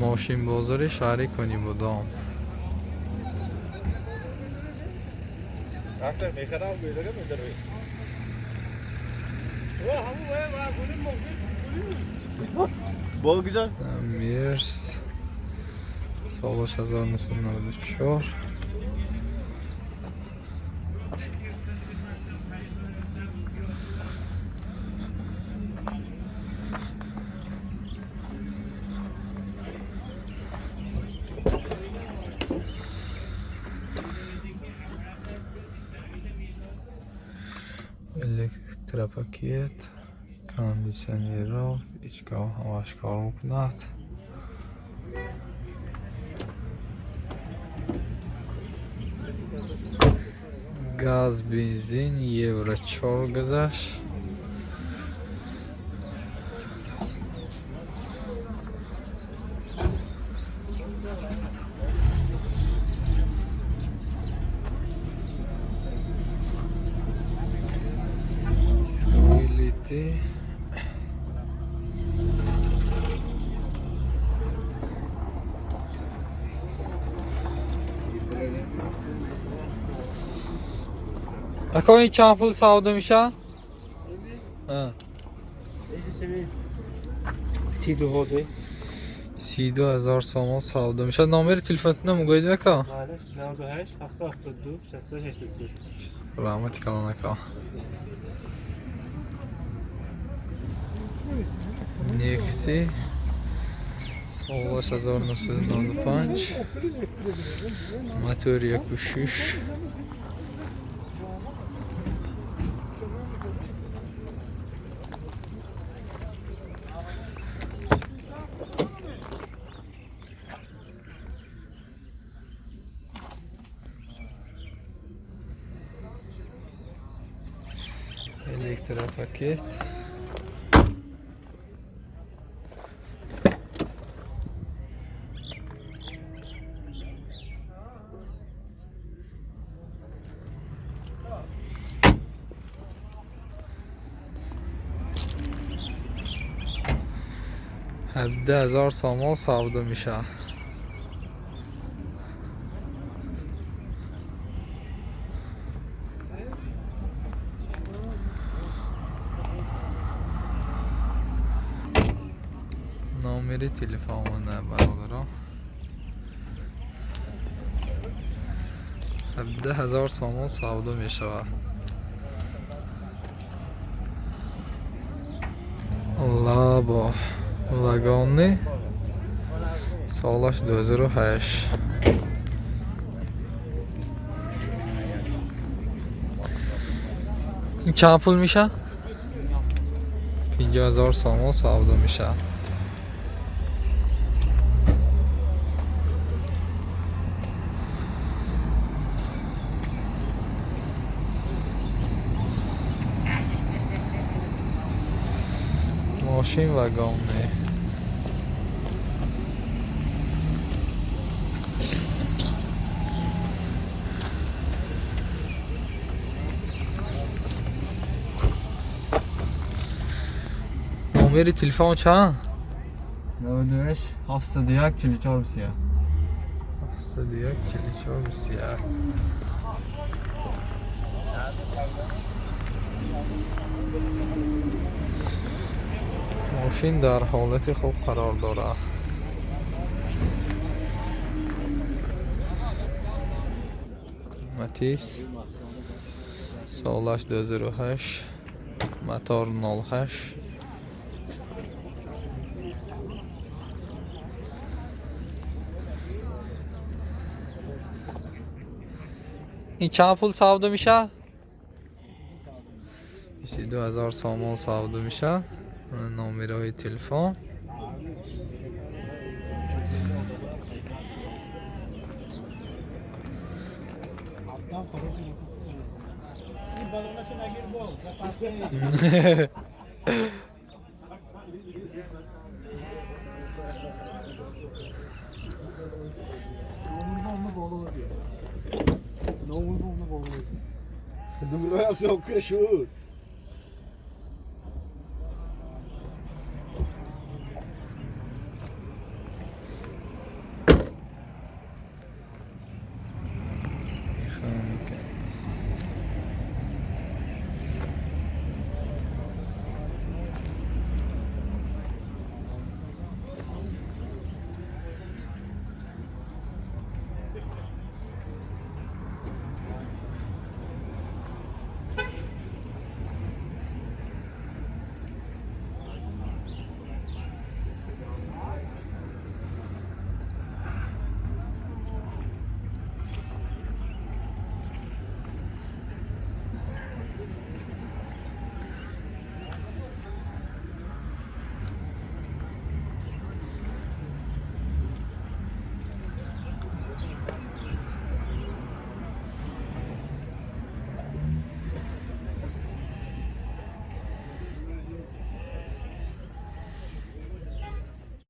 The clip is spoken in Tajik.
Мошинбозори шаҳри Конибодом. Мерс солаш 1994. Электропакет, кондиционеров, ҳеҷгоҳ ҳамаш кор мекунад. Газ, бензин, евро 4 гузашт. Сквилити. Ако ин чанд пул савдо меша? 32,000 сомон савдо меша. Номери телефонтона мегӯед, ака? 98 772 63. Раҳмати калон, ака. Некси солаш 1995, мотори 1,6. Электропакет. 17,000 сомон савдо мешавад. Номери телефонмона, бародаро, 17,000 сомон савдо мешавад. Лабо вагони, солаш 2008. Ин чанд пул меша? 50,000 сомон савдо мешавад. Мошин вагоне. Номери телефон чанд? 98 701 44 21. 701 44 21. Мошин дар ҳолати хуб қарор дорад. Матис, солаш 2008, мотор 08. Ин чанд пул савдо мешавад? 22,000 сомон савдо мешавад. Номерҳои телефон.